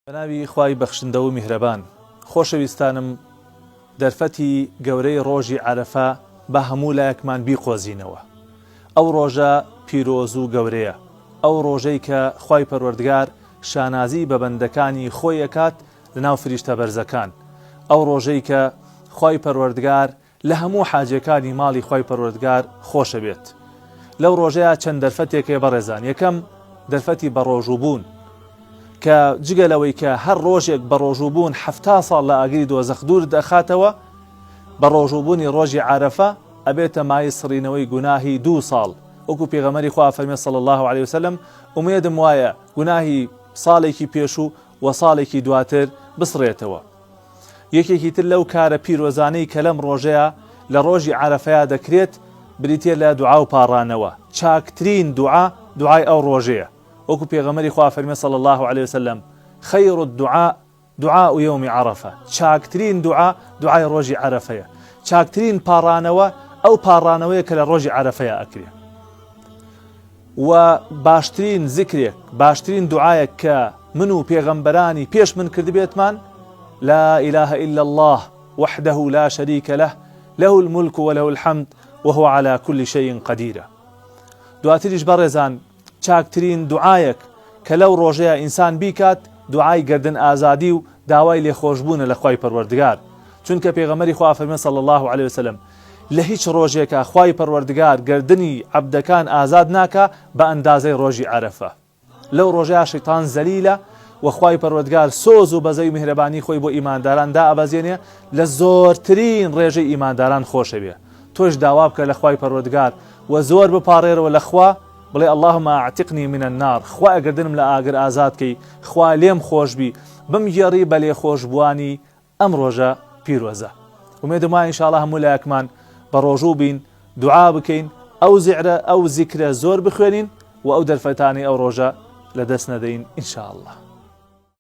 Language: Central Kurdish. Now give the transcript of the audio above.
بەناوی خوای بەخشندە و میهرەبان. خۆشەویستانم دەرفەتی گەورەی ڕۆژی عەرەفە با هەموو لایەکمان بیقۆزینەوە. ئەو ڕۆژە پیرۆز و گەورەیە. ئەو ڕۆژەی کە خوای پەروەردگار شانازی بە بەندەکانی خۆی ئەکات لەناو فریشتە بەرزەکان. ئەو ڕۆژەی کە خوای پەروەردگار لە هەموو حاجیەکانی ماڵی خوای پەروەردگار خۆشەبێت لەو ڕۆژەیا چەند دەرفەتێک هەیە بەڕێزان یەکەم دەرفەتی بەڕۆژوو بوون کە جگە لەوەی کە هەر ڕۆژێک بەڕۆژوو بوون حەفتا ساڵ لە ئاگری دۆزەخ دوور دەخاتەوە بەڕۆژوو بوونی ڕۆژی عەرەفە ئەبێتە مایەی سڕینەوەی گوناهی دوو ساڵ وەکو پێغەمبەری خوا فەرمی صلی الله علیه وسلم ئومێدم وایە گوناهی ساڵێکی پێشوو و ساڵێکی دواتر بسڕێتەوە. یەکێکی تر لەو کارە پیرۆزانەی کە لەم ڕۆژەیا لە ڕۆژی عەرەفەیا دەکرێت بریتیە لە دوعا و پاڕانەوە، چاکترین دوعا دوعای ئەو ڕۆژەیە، وەکو پێغەمبەری خوا فەرمی صلی اللە علیە وسلم، خیر الدعاء دعاء یوم عرفە، چاکترین دوعا دوعای ڕۆژی عەرەفەیە، چاکترین پاڕانەوە ئەو پاڕانەوەیە کە لە ڕۆژی عەرەفەیا ئەکرێ. وە باشترین زیکرێک، باشترین دوعایەک کە من و پێغەمبەرانی پێش من کردبێتمان، لا الە الا اللە وحده لا شریک له له الملک وله الحمد وهو علی کل شیء قدیرە. دواتریش بەڕێزان چاکترین دوعایەک کە لەو ڕۆژەیا ئینسان بیکات دوعای گەردن ئازادی و داوای لێخۆشبوونە لە خوای پەروەردگار چونکە پێغەمبەری خوا فەرمی صلی اللە علیه وسلم لە هیچ ڕۆژێکا خوای پەروەردگار گەردنی عەبدەکان ئازاد ناکا بە ئەندازەی ڕۆژی عەرەفە لەو ڕۆژەیا شەیتان زەلیلە و خوای پەروەردگار سۆز و بەزەی و میهرەبانی خۆی بۆ ئیمانداران دائەبەزێنێ لە زۆرترین ڕێژەی ئیمانداران خۆشەوێ تۆش داوا بکە لە خوای پەروەردگار و زۆر بپاڕێرەوە لە خوا بڵێ اللهم اعتقنی من النار خوایە گەردنم لە ئاگر ئازاد کەی خوا لێم خۆشبی بمگێڕی بە لێخۆشبووانی ئەم ڕۆژە پیرۆزە ئومێدم وایە ئینشاڵا هەموو لایەکمان بە ڕۆژوو بین دوعا بکەین ئەو زیعرە ئەو زیکرە زۆر بخوێنین و ئەو دەرفەتانەی ئەو ڕۆژە لە دەست نەدەین ئینشاڵا.